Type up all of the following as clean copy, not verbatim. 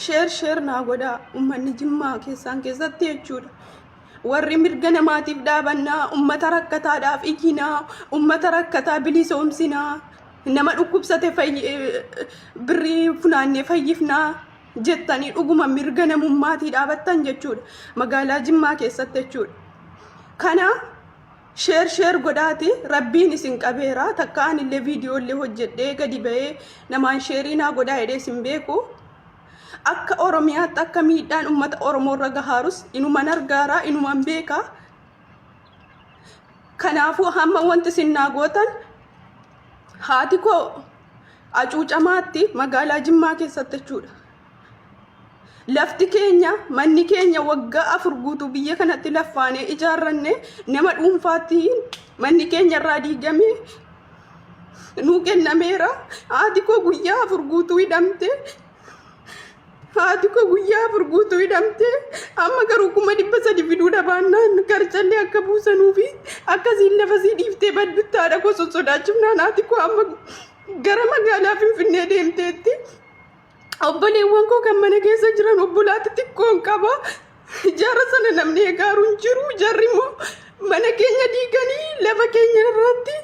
Share share naa godhaa uummanni Jimmaa keessaan keessatti jechuudha. Warri mirga namaatiif dhaabannaa, uummata rakkataadhaaf iyyinaa, uummata rakkataa bilisoomsinaa, nama dhukkubsate birrii funaannee fayyifnaa jettanii dhuguma mirga namummaatii dhaabattan jechuudha. Magaalaa Jimmaa keessatti jechuudha. Kana share share godhaati. Rabbiin isin qabeera. Takka anillee viidiyoo illee hojjedhee gadi ba'ee namaan share naa godhaa jedhee isin beeku. Akka Oromiyaatti akka miidhaan uummata Oromoo irra gahaarus inuman argaaraa, inuman beekaa. Kanaafuu hamma wanti isin naa gootan, haati koo acuucamaatti magaalaa Jimmaa keessatti jechuudha. Lafti keenya, manni keenya waggaa 4 guutuu biyya kanatti laffaanee ijaarranne nama dhuunfaatti manni keenya irraa diigame nuu kennameera. Haati koo guyyaa 4 guutuu hidhamte. Haati koo guyyaa 4 guutuu hidhamte. Amma garuu 300,000 fiduu dhabaannaan karcallee akka buusanuu fi akkasiin lafa sii dhiiftee baddutti haadha koo sossodaachifnaan haati koo amma gara magaalaa Finfinnee deemteetti. Obboleewwan koo kan mana keessa jiran obbolaatti xiqqoon qaba. Jara sana namni eegaaru hin jiru. Jarri immoo mana keenya diiganii lafa keenya irratti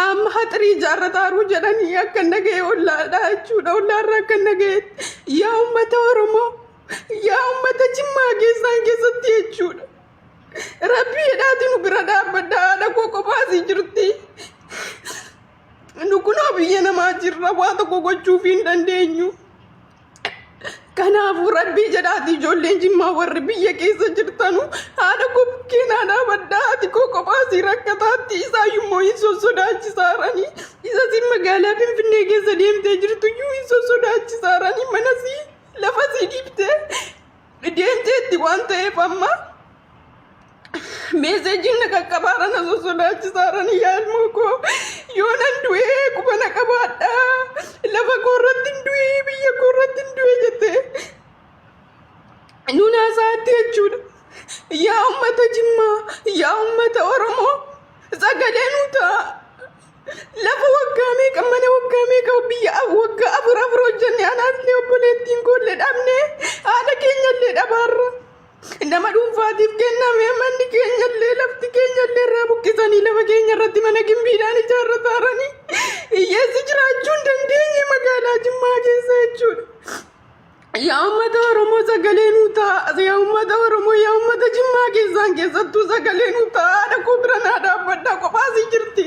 amma haxirii ijaarrataaruu jedhanii akka nagahee ollaadha jechuudha. Ollaarraa akka nagaheetti. Yaa uummata Oromoo, yaa uummata Jimmaa keessaan keessatti jechuudha. Rabbii jedhaati nu bira dhaabbadha. Haadha koo kophaasii jirti. Nu kunoo biyya namaa jirra, waa tokko gochuuf hin dandeenyu. Kanaafuu rabbii jedhaati ijoolleen Jimmaa warri biyya keessa jirtanu haadha koo bukkee naa dhaabadhaa. Haati koo kophaasii rakkataatti isaayyuu immoo hin sossodaachisaaranii. Isa siin magaalaa Finfinnee keessa deemtee jirtuyyuu hin sossodaachisaaranii, mana sii lafa sii dhiiftee deemteetti waan ta'eef amma messageiin na qaqqabaara, na sossodaachisaaranii. Yaa ilmoo koo, yoo nan du'ee quba na qabaadhaa, lafa koo irratti hin du'ee, biyya koo irratti hin du'ee jettee nuun haasaatti jechuudha. Yaa uummata Jimmaa, yaa uummata Oromoo, sagalee nu ta'a. Lafa waggaa meeqa, mana waggaa meeqa, biyya waggaa afur afur hojjenne anaallee obboleettiin koollee dhabne, haadha keenyallee dhabaarra. Nama dhuunfaatiif kenname manni keenyallee, lafti keenyallee irraa buqqisanii lafa keenya irratti mana gimbiidhaan ijaarrataaranii hiyyeessi jiraachuu hin dandeenye magaalaa Jimmaa keessa jechuudha. Yaa uummata Oromoo, sagalee nuu ta'a. Yaa uummata Oromoo, yaa uummata Jimmaa keessaan keessattuu sagalee nuu ta'a. Haadha koo bira naa dhaabbadhaa, kophaasii jirti.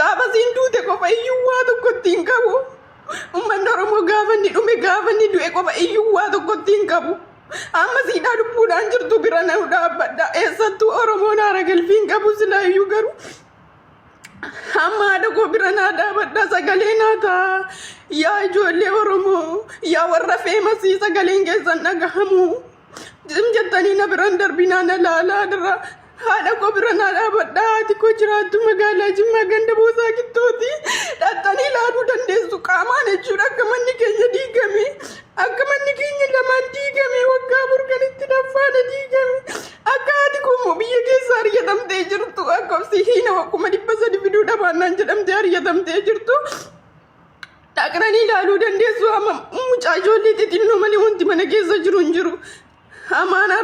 Gaafa siin duute qofa iyyuu waa tokko ittiin qabu. Uummanni Oromoo gaafa inni dhume, gaafa inni du'e qofa iyyuu waa tokko ittiin qabu. Amma siidhaa lubbuudhaan jirtu bira na dhaabbadha. Eessattuu Oromoon haara galfii hin qabu silaa iyyuu, garuu amma haadha koo bira naa dhaabadha, sagalee naa ta'a. Yaa ijoollee Oromoo, yaa warra famous sagaleen keessan dhagahamu. Jim jettanii na biran darbinaa, na laalaa dira. Haadha koo bira naa dhaabadha. Haati koo jiraattu magaalaa Jimmaa ganda Boosaa Kittooti. Dhaxxanii ilaaluu dandeessu qaamaan jechuudha. Akka manni keenya diigame. Akka manni keenya lamaan diigame, waggaa 4 kan itti laffaana diigame. Akka haati koo immoo biyya keessa ari'atamtee jirtu. Akka obsi hiina 300,000 fiduu dhabaannaan jedhamtee ari'atamtee jirtu. Dhaqnanii ilaaluu dandeessu. Amma mucaa ijoollee xixinnoo malee wanti mana keessa jiru hin jiru. Amaanaa.